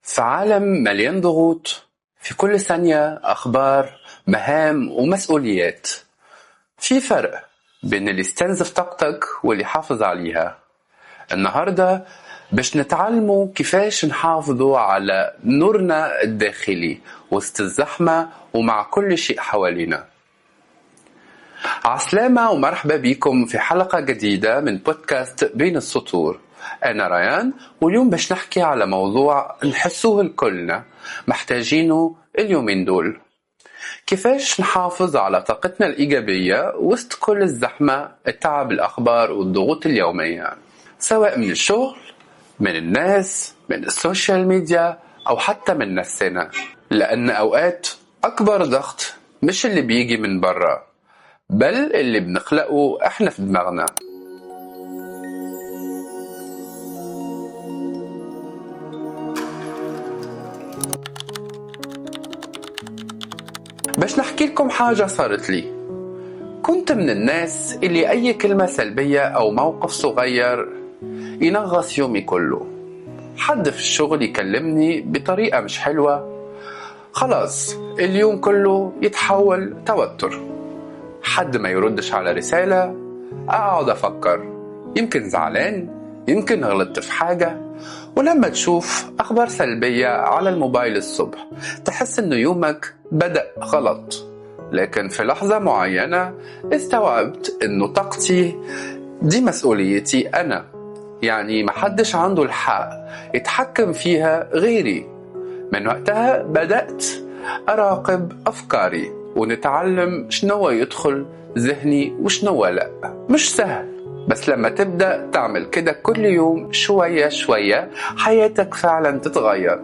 في عالم مليان ضغوط، في كل ثانية أخبار، مهام ومسؤوليات. في فرق بين اللي استنزف طاقتك واللي حافظ عليها. النهاردة باش نتعلموا كيفاش نحافظوا على نورنا الداخلي وسط الزحمة ومع كل شيء حوالينا. عسلامة ومرحبا بكم في حلقة جديدة من بودكاست بين السطور. أنا ريان، واليوم باش نحكي على موضوع نحسوه الكلنا محتاجينه اليومين دول: كيفاش نحافظ على طاقتنا الإيجابية وسط كل الزحمة، التعب، الأخبار والضغوط اليومية، سواء من الشغل، من الناس، من ال social media، أو حتى من نفسنا. لأن أوقات أكبر ضغط مش اللي بيجي من برا، بل اللي بنخلقه احنا في دماغنا. باش نحكي لكم حاجة صارت لي. كنت من الناس اللي أي كلمة سلبية أو موقف صغير ينغص يومي كله. حد في الشغل يكلمني بطريقة مش حلوة، خلاص اليوم كله يتحول توتر. حد ما يردش على رسالة، أقعد أفكر يمكن زعلان، يمكن غلطت في حاجة. ولما تشوف أخبار سلبية على الموبايل الصبح تحس إنه يومك بدأ غلط. لكن في لحظة معينة استوعبت إنه طاقتي دي مسؤوليتي أنا، يعني محدش عنده الحق يتحكم فيها غيري. من وقتها بدأت أراقب أفكاري ونتعلم شنو يدخل ذهني وشنو لا. مش سهل، بس لما تبدأ تعمل كده كل يوم شوية شوية حياتك فعلا تتغير.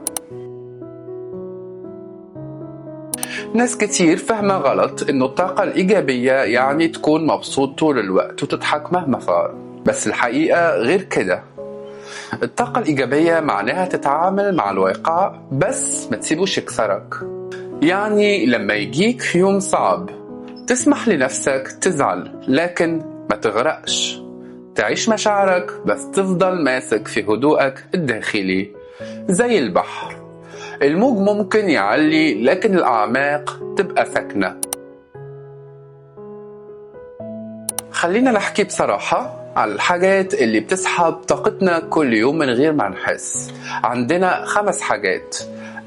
ناس كتير فاهمة غلط إنه الطاقة الإيجابية يعني تكون مبسوط طول الوقت وتضحك مهما صار، بس الحقيقة غير كده. الطاقة الإيجابية معناها تتعامل مع الواقع بس ما تسيبوش يكسرك. يعني لما يجيك يوم صعب تسمح لنفسك تزعل لكن ما تغرقش، تعيش مشاعرك بس تفضل ماسك في هدوءك الداخلي. زي البحر، الموج ممكن يعلي لكن الأعماق تبقى ساكنة. خلينا نحكي بصراحة على الحاجات اللي بتسحب طاقتنا كل يوم من غير ما نحس. عندنا 5 حاجات.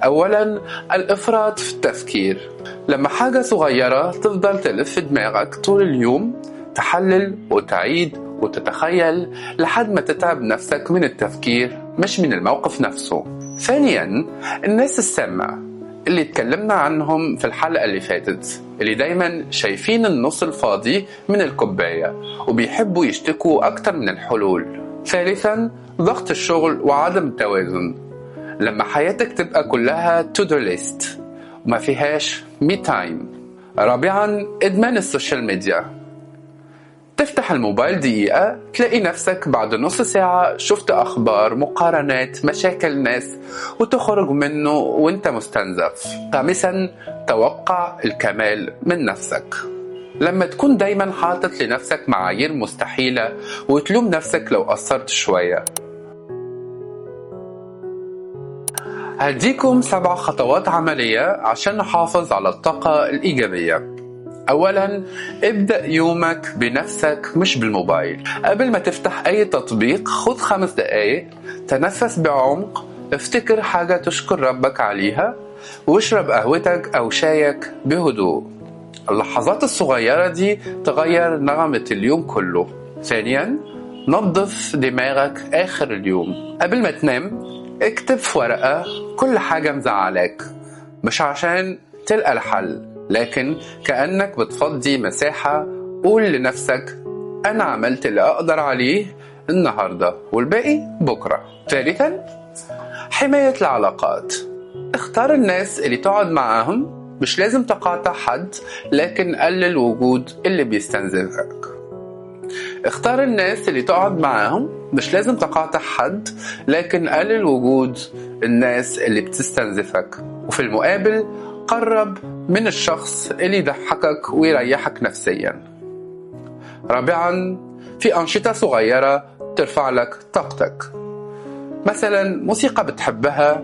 أولا، الإفراط في التفكير. لما حاجة صغيرة تفضل تلف في دماغك طول اليوم، تحلل وتعيد وتتخيل لحد ما تتعب نفسك من التفكير مش من الموقف نفسه. ثانيا، الناس السامة اللي اتكلمنا عنهم في الحلقة اللي فاتت، اللي دايما شايفين النص الفاضي من الكوباية وبيحبوا يشتكوا أكتر من الحلول. ثالثا، ضغط الشغل وعدم التوازن. لما حياتك تبقى كلها to do list وما فيهاش me time. رابعا، إدمان ال social media. تفتح الموبايل دقيقة تلاقي نفسك بعد نص ساعة شفت أخبار، مقارنات، مشاكل ناس، وتخرج منه وانت مستنزف. خامسا، توقع الكمال من نفسك. لما تكون دايما حاطط لنفسك معايير مستحيلة وتلوم نفسك لو قصرت شوية. هديكم 7 خطوات عملية عشان نحافظ على الطاقة الإيجابية. أولا، ابدأ يومك بنفسك مش بالموبايل. قبل ما تفتح أي تطبيق خد 5 دقايق، تنفس بعمق، افتكر حاجة تشكر ربك عليها، واشرب قهوتك أو شايك بهدوء. اللحظات الصغيرة دي تغير نغمة اليوم كله. ثانيا، نظف دماغك آخر اليوم. قبل ما تنام اكتب في ورقة كل حاجة مزعلاك، مش عشان تلقى الحل، لكن كأنك بتفضي مساحة. قول لنفسك أنا عملت اللي أقدر عليه النهاردة والباقي بكرة. ثالثا، حماية العلاقات. اختار الناس اللي تقعد معاهم، مش لازم تقاطع حد لكن قلل وجود اللي بيستنزفك. اختار الناس اللي تقعد معاهم، مش لازم تقاطع حد لكن قلل وجود الناس اللي بتستنزفك. وفي المقابل قرب من الشخص اللي يضحكك ويريحك نفسيا. رابعا، في أنشطة صغيرة ترفع لك طاقتك. مثلا موسيقى بتحبها،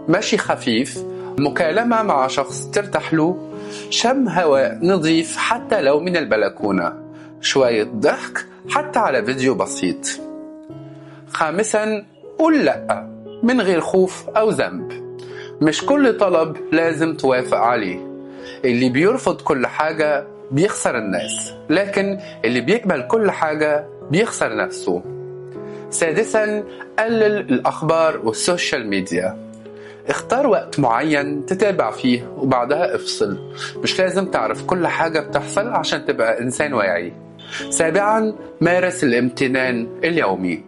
مشي خفيف، مكالمة مع شخص ترتاح له، شم هواء نظيف حتى لو من البلكونة، شوية ضحك حتى على فيديو بسيط. خامسا، قول لأ من غير خوف أو ذنب. مش كل طلب لازم توافق عليه. اللي بيرفض كل حاجة بيخسر الناس، لكن اللي بيقبل كل حاجة بيخسر نفسه. سادسا، قلل الأخبار وال social media. اختار وقت معين تتابع فيه وبعدها افصل. مش لازم تعرف كل حاجة بتحصل عشان تبقى إنسان واعي. سابعا، مارس الامتنان اليومي.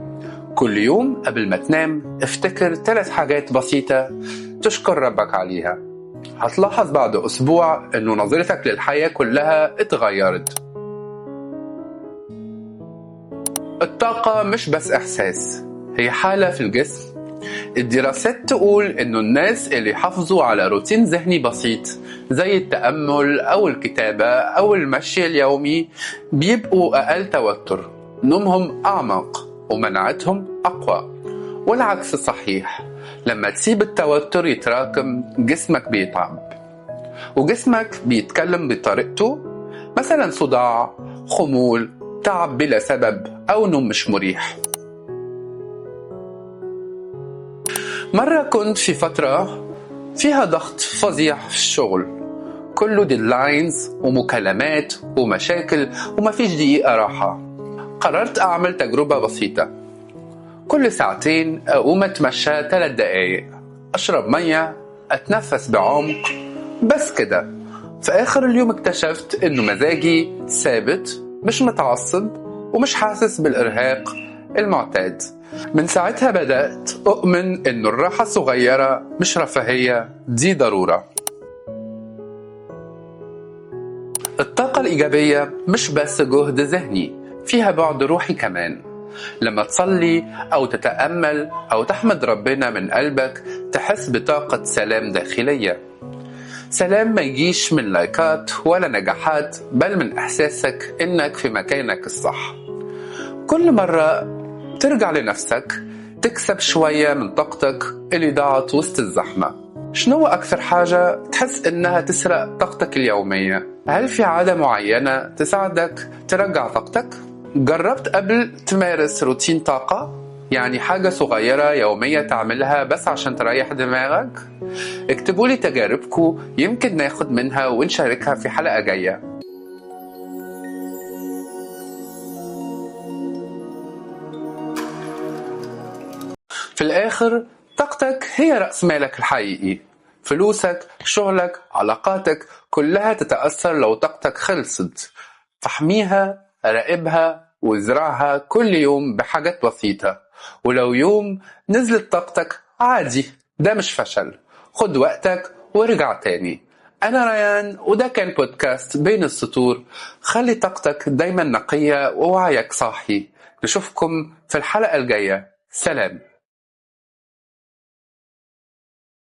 كل يوم قبل ما تنام افتكر 3 حاجات بسيطة تشكر ربك عليها. هتلاحظ بعد أسبوع إنه نظرتك للحياة كلها اتغيرت. الطاقة مش بس إحساس، هي حالة في الجسم. الدراسات تقول إنه الناس اللي حافظوا على روتين ذهني بسيط زي التأمل أو الكتابة أو المشي اليومي بيبقوا أقل توتر، نومهم أعمق ومناعتهم أقوى. والعكس صحيح، لما تسيب التوتر يتراكم جسمك بيتعب، وجسمك بيتكلم بطريقته، مثلا صداع، خمول، تعب بلا سبب، أو نوم مش مريح. مرة كنت في فترة فيها ضغط فظيع في الشغل، كله deadlines ومكالمات ومشاكل ومفيش دقيقة راحة. قررت أعمل تجربة بسيطة، كل ساعتين أقوم أتمشى 3 دقايق، أشرب مية، أتنفس بعمق، بس كده. في آخر اليوم اكتشفت إنه مزاجي ثابت، مش متعصب، ومش حاسس بالإرهاق المعتاد. من ساعتها بدأت أؤمن إنه الراحة الصغيرة مش رفاهية، دي ضرورة. الطاقة الإيجابية مش بس جهد ذهني، فيها بعد روحي كمان. لما تصلي أو تتأمل أو تحمد ربنا من قلبك تحس بطاقة سلام داخلية. سلام ما يجيش من لايكات ولا نجاحات، بل من إحساسك إنك في مكانك الصح. كل مرة ترجع لنفسك تكسب شوية من طاقتك اللي ضاعت وسط الزحمة. شنو أكثر حاجة تحس إنها تسرق طاقتك اليومية؟ هل في عادة معينة تساعدك ترجع طاقتك؟ جربت قبل تمارس روتين طاقة؟ يعني حاجة صغيرة يومية تعملها بس عشان تريح دماغك؟ اكتبوا لي تجاربكم، يمكن ناخد منها ونشاركها في حلقة جاية. في الآخر، طاقتك هي رأس مالك الحقيقي. فلوسك، شغلك، علاقاتك كلها تتأثر لو طاقتك خلصت. فاحميها، راقبها، وازرعها كل يوم بحاجات بسيطة. ولو يوم نزلت طاقتك عادي، ده مش فشل. خد وقتك وارجع تاني. أنا ريان، وده كان بودكاست بين السطور. خلي طاقتك دايما نقية ووعيك صاحي. نشوفكم في الحلقة الجاية. سلام.